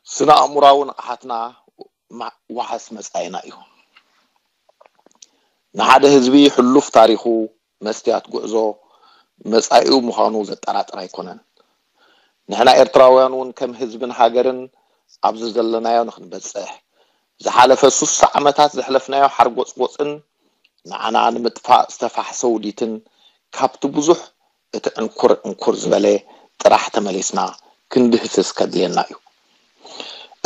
ስነ ኣእምራዊ ንቕሓትና ዋሕስ መጻኢና እዩ። ንሓደ ህዝቢ ሕሉፍ ታሪኹ፣ መስትያት ጉዕዞ መጻኢኡ ምዃኑ ዘጠራጥር ኣይኮነን። ንሕና ኤርትራውያን እውን ከም ህዝብን ሃገርን ኣብዚ ዘለናዮ ንክንበጽሕ፣ ዝሓለፈ ሱሳ ዓመታት ዘሕለፍናዮ ሓርጎጽጎጽን ንዓና ንምጥፋእ ዝተፋሕሰ ውዲትን ካብቲ ብዙሕ እቲ ዕንኩር ዕንኩር ዝበለ ጥራሕ ተመሊስና ክንድህስስ ከድልየና እዩ።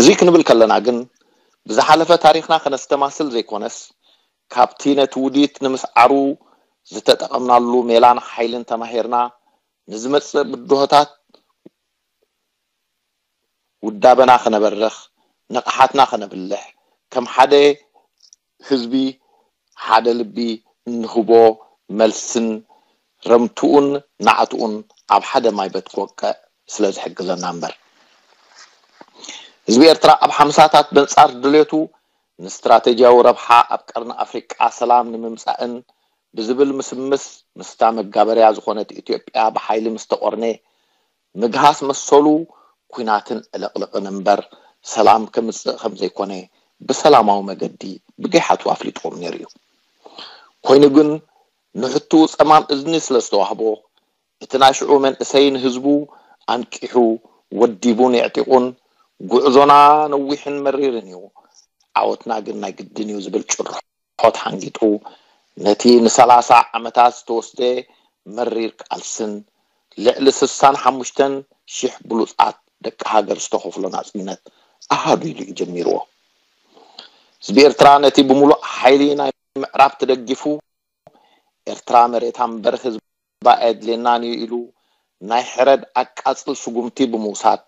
እዚ ክንብል ከለና ግን ብዝሓለፈ ታሪኽና ከነስተማስል ዘይኮነስ ካብቲ ነቲ ውዲት ንምስዓሩ ዝተጠቐምናሉ ሜላን ሓይልን ተማሂርና ንዝመጽእ ብድሆታት ውዳበና ከነበርኽ፣ ንቕሓትና ከነብልሕ፣ ከም ሓደ ህዝቢ ሓደ ልቢ እንህቦ መልስን ረምትኡን ናዕትኡን ኣብ ሓደ ማይ በት ክወቅዕ ስለ ዝሕግዘና እምበር። ህዝቢ ኤርትራ ኣብ ሓምሳታት በንጻር ድሌቱ ንስትራቴጂያዊ ረብሓ ኣብ ቀርኒ ኣፍሪቃ ሰላም ንምምጻእን ብዝብል ምስምስ ምስታ መጋበርያ ዝኾነት ኢትዮጵያ ብሓይሊ ምስ ተቖርነ ምግሃስ መሰሉ ኲናትን ዕልቕልቕን እምበር ሰላም ከምጽእ ከም ዘይኮነ ብሰላማዊ መገዲ ብገይሓቱ ኣፍሊጥዎም ነይሩ እዩ። ኮይኑ ግን ንሕትኡ ጸማም እዝኒ ስለ ዝተዋህቦ እቲ ናይ ሽዑ መንእሰይ ንህዝቡ ኣንቂሑ ወዲቡን የዕጢቑን ጉዕዞና ነዊሕን መሪርን እዩ፣ ዓወትና ግን ናይ ግድን እዩ ዝብል ጭርሖ ሆት ሓንጊጡ ነቲ ንሰላሳ ዓመታት ዝተወስደ መሪር ቃልስን ልዕሊ ስሳን ሓሙሽተን ሽሕ ብሉጻት ደቂ ሃገር ዝተኸፍሎ ናጽነት ኣሃዱ ኢሉ እዩ ጀሚርዎ። ህዝቢ ኤርትራ ነቲ ብምሉእ ሓይሊ ናይ ምዕራብ ተደጊፉ ኤርትራ መሬታ እምበር ህዝባ ኣየድልየናን እዩ ኢሉ ናይ ሕረድ ኣቃጽል ስጉምቲ ብምውሳድ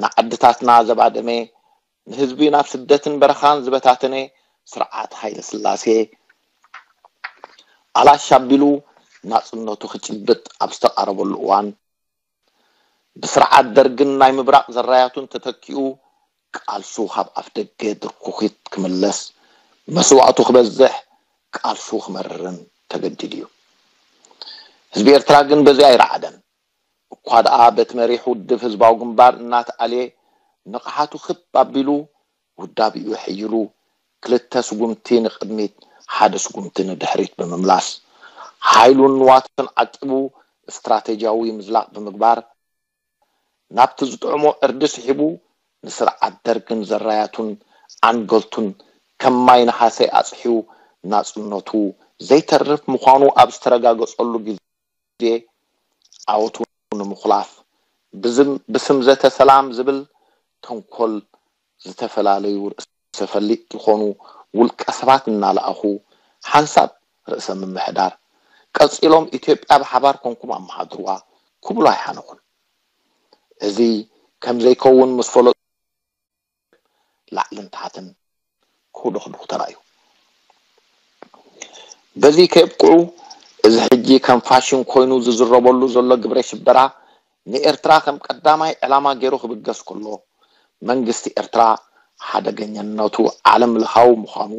ንዓድታትና ዘባደመ ንህዝቢ ናብ ስደትን በረኻን ዝበታተነ ስርዓት ሃይለ ስላሴ ኣላሽ ኣቢሉ ናጽነቱ ክጭብጥ ኣብ ዝተቓረበሉ እዋን ብስርዓት ደርግን ናይ ምብራቕ ዘራያቱን ተተኪኡ ቃልሱ ካብ ኣፍ ደገ ድርኩኺት ክምለስ መስዋእቱ ክበዝሕ ቃልሱ ክመርርን ተገዲዱ እዩ። ህዝቢ ኤርትራ ግን በዚ ኣይረዓደን። እኳ ደኣ በቲ መሪሕ ውድብ ህዝባዊ ግንባር እናተኣልየ ንቕሓቱ ክብ ኣቢሉ ውዳቢኡ ሕይሉ ክልተ ስጉምቲ ንቕድሚት ሓደ ስጉምቲ ንድሕሪት ብምምላስ ሓይሉን ንዋቱን ዓቂቡ ስትራቴጂያዊ ምዝላቕ ብምግባር ናብቲ ዝጥዕሞ ዕርዲ ስሒቡ ንስርዓት ደርግን ዘራያቱን ዓንገልቱን ከም ማይ ነሃሰ ኣጽሒዩ ናጽነቱ ዘይተርፍ ምዃኑ ኣብ ዝተረጋገጸሉ ግዜ ዓወቱ ንምኹላፍ ብስም ዘተ ሰላም ዝብል ተንኮል ዝተፈላለዩ ርእሰ ፈሊጥ ዝኾኑ ውልቀ ሰባት እናለኣኹ ሓንሳብ ርእሰ ምምሕዳር ቀጺሎም ኢትዮጵያ ብሓባር ኮንኩም ኣመሓድርዋ ክብሉ ኣይሓነኹን። እዚ ከም ዘይከውን ምስ ፈለጡ ላዕልን ታሕትን ክውደኽድኹ ተራእዩ። በዚ ከየብቅዑ እዚ ሕጂ ከም ፋሽን ኮይኑ ዝዝረበሉ ዘሎ ግብረ ሽበራ ንኤርትራ ከም ቀዳማይ ዕላማ ገይሩ ክብገስ ከሎ መንግስቲ ኤርትራ ሓደገኛነቱ ዓለም ለኻዊ ምዃኑ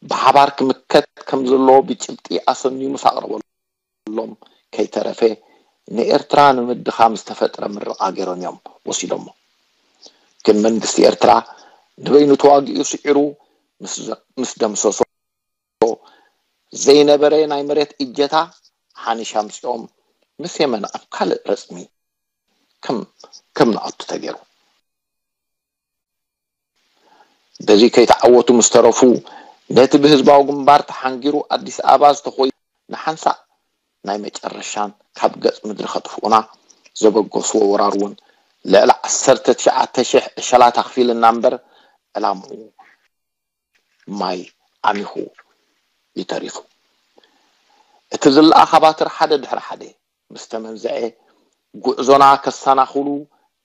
ብሓባር ክምከት ከም ዘለዎ ብጭብጢ ኣሰንዩ ምስ ኣቕረበሎም ከይተረፈ ንኤርትራ ንምድኻም ዝተፈጥረ ምርቓ ገይሮም እዮም ወሲዶሞ። ግን መንግስቲ ኤርትራ ንበይኑ ተዋጊኡ ስዒሩ ምስ ደምሰሶ ዘይነበረ ናይ መሬት እጀታ ሓኒሽ ኣምጺኦም ምስ የመን ኣብ ካልእ ረጽሚ ከም ከም ንኣቱ ተገይሩ። በዚ ከይተዓወቱ ምስ ተረፉ ነቲ ብህዝባዊ ግንባር ተሓንጊሩ ኣዲስ ኣበባ ዝተኾዩ ንሓንሳእ ናይ መጨረሻን ካብ ገጽ ምድሪ ከጥፍኡና ዘበገስዎ ወራር እውን ልዕሊ ዓሰርተ ትሽዓተ ሽሕ ዕሸላት ኣኽፊልና እምበር ዕላምኡ ማይ ዓሚኹ እዩ ተሪፉ። እቲ ዝለኣኻ ባትር ሓደ ድሕሪ ሓደ ምስ ተመንዘዐ ጉዕዞና ከሰናኽሉ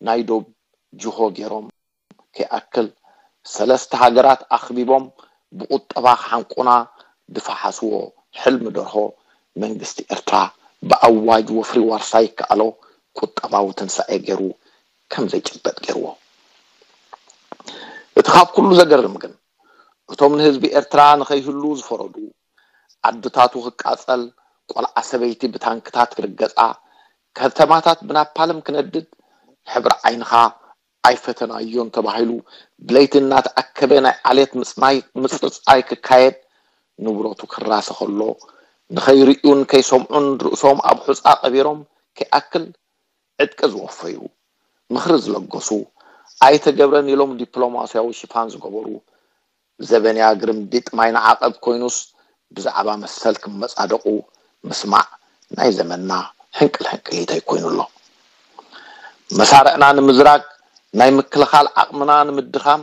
ናይ ዶብ ጅሆ ገይሮም ከይኣክል ሰለስተ ሃገራት ኣኽቢቦም ብቁጠባ ክሓንቁና ዝፈሓስዎ ሕልሚ ደርሆ መንግስቲ ኤርትራ ብኣዋጅ ወፍሪ ዋርሳይ ይከኣሎ ቁጠባዊ ትንሳኤ ገይሩ ከም ዘይጭበጥ ገይርዎ። እቲ ካብ ኩሉ ዘገርም ግን እቶም ንህዝቢ ኤርትራ ንኸይህሉ ዝፈረዱ ዓድታቱ ክቃጸል ቆልዓ ሰበይቲ ብታንክታት ክርገጻ ከተማታት ብናፓልም ክነድድ ሕብሪ ዓይንኻ ኣይፈተናዮን ተባሂሉ ብለይቲ እናተኣከበ ናይ ዓሌት ምፅናይ ምፅፃይ ክካየድ ንብረቱ ክራሰ ከሎ ንኸይርእዩን ከይሰምዑን ርእሶም ኣብ ሑፃ ቀቢሮም ከይኣክል ዕጥቂ ዝወፈዩ፣ ምኽሪ ዝለገሱ፣ ኣይተገብረን ኢሎም ዲፕሎማስያዊ ሽፋን ዝገበሩ፣ ዘበንያ ግርምቢጥ ማይ ንዓቐብ ኮይኑስ ብዛዕባ መሰል ክመፃደቑ ምስማዕ ናይ ዘመንና ሕንቅል ሕንቅሊተይ ኮይኑ ኣሎ። መሳርዕና ንምዝራግ፣ ናይ ምክልኻል ዓቕምና ንምድኻም፣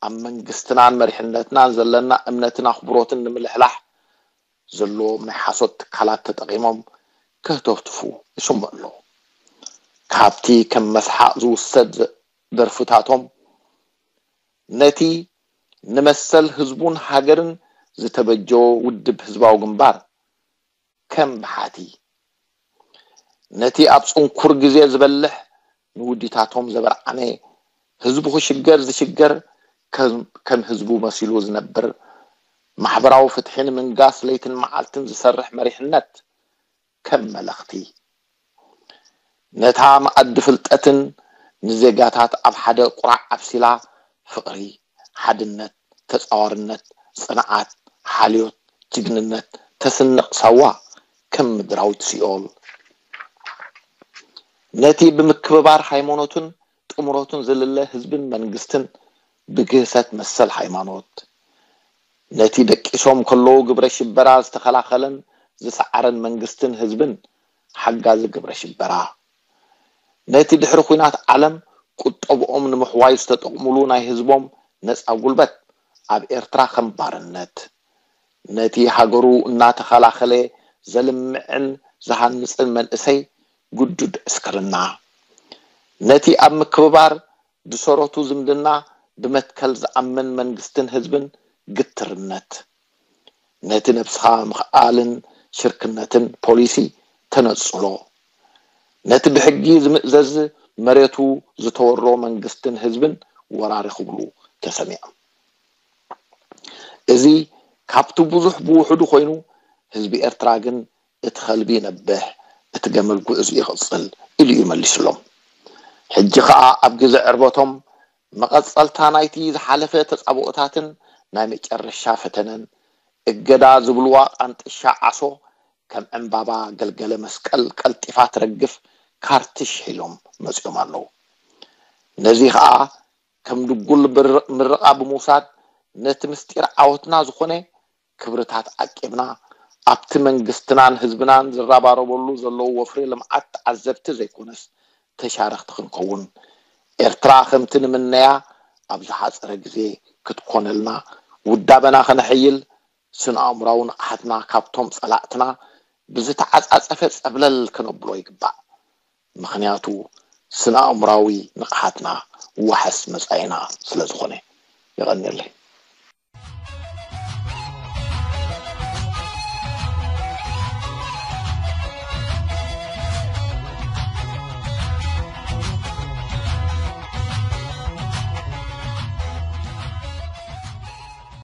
ኣብ መንግስትናን መሪሕነትናን ዘለና እምነትን ኣኽብሮትን ንምልሕላሕ ዘለዎም ናይ ሓሶት ትካላት ተጠቒሞም ከህተፍትፉ ይስምዑ ኣለዉ። ካብቲ ከም መስሓቕ ዝውሰድ ደርፍታቶም ነቲ ንመሰል ህዝቡን ሃገርን ዝተበጀወ ውድብ ህዝባዊ ግንባር ከም ብሓቲ ነቲ ኣብ ጽንኩር ግዜ ዝበልሕ ንውዲታቶም ዘበርዓነ ህዝቡ ክሽገር ዝሽገር ከም ህዝቡ መሲሉ ዝነብር ማሕበራዊ ፍትሒ ንምንጋስ ለይትን መዓልትን ዝሰርሕ መሪሕነት ከም መለኽቲ ነታ መኣዲ ፍልጠትን ንዜጋታት ኣብ ሓደ ቁራዕ ኣብሲላ ፍቕሪ፣ ሓድነት፣ ተጻዋርነት፣ ጽንዓት፣ ሓልዮት፣ ጅግንነት ተስንቕ ሳዋ ከም ምድራዊት ሲኦል ነቲ ብምክብባር ሃይማኖትን ጥምረቱን ዝልለ ህዝብን መንግስትን ብግህሰት መሰል ሃይማኖት ነቲ ደቂሶም ከለዉ ግብረ ሽበራ ዝተኸላኸለን ዝሰዓረን መንግስትን ህዝብን ሓጋዚ ግብረ ሽበራ ነቲ ድሕሪ ኲናት ዓለም ቁጠብኦም ንምሕዋይ ዝተጠቕሙሉ ናይ ህዝቦም ነፃ ጉልበት ኣብ ኤርትራ ከም ባርነት ነቲ ሃገሩ እናተኸላኸለ ዘልምዕን ዝሃንፅን መንእሰይ ግዱድ ዕስክርና ነቲ ኣብ ምክብባር ብሰረቱ ዝምድና ብመትከል ዝኣምን መንግስትን ህዝብን ግትርነት ነቲ ነብስኻ ምኽኣልን ሽርክነትን ፖሊሲ ተነጽሎ ነቲ ብሕጊ ዝምእዘዝ መሬቱ ዝተወሮ መንግስትን ህዝብን ወራሪ ክብሉ ተሰሚዖም። እዚ ካብቲ ብዙሕ ብውሕዱ ኮይኑ ህዝቢ ኤርትራ ግን እቲ ከልቢ ይነብሕ እቲ ገመል ጉዕዝ ይቕጽል ኢሉ እዩ መሊስሎም። ሕጂ ኸኣ ኣብ ግዘ ዕርበቶም መቐጸልታ ናይቲ ዝሓለፈ ተጻብኦታትን ናይ መጨረሻ ፈተነን እገዳ ዝብልዋ ቃንጥሻ ዓሶ ከም ዕምባባ ገልገለ መስቀል ቀልጢፋ ትረግፍ ካርትሽ ሒዞም መጺኦም ኣለዉ። ነዚ ኸኣ ከም ድጉል ምርቓ ብምውሳድ ነቲ ምስጢር ዓወትና ዝኾነ ክብርታት ዓቂብና ኣብቲ መንግስትናን ህዝብናን ዝረባረበሉ ዘለዉ ወፍሪ ልምዓት ተዓዘብቲ ዘይኮነስ ተሻረኽቲ ክንከውን ኤርትራ ከምቲ ንምነያ ኣብ ዝሓፀረ ግዜ ክትኮነልና ውዳበና ከነሐይል ስነ ኣእምራዊ ንቕሓትና ካብቶም ፀላእትና ብዝተዓፃፀፈ ፀብለል ክነብሎ ይግባእ። ምኽንያቱ ስነ ኣእምራዊ ንቕሓትና ዋሕስ መጻኢና ስለ ዝኾነ። የቐንየለይ።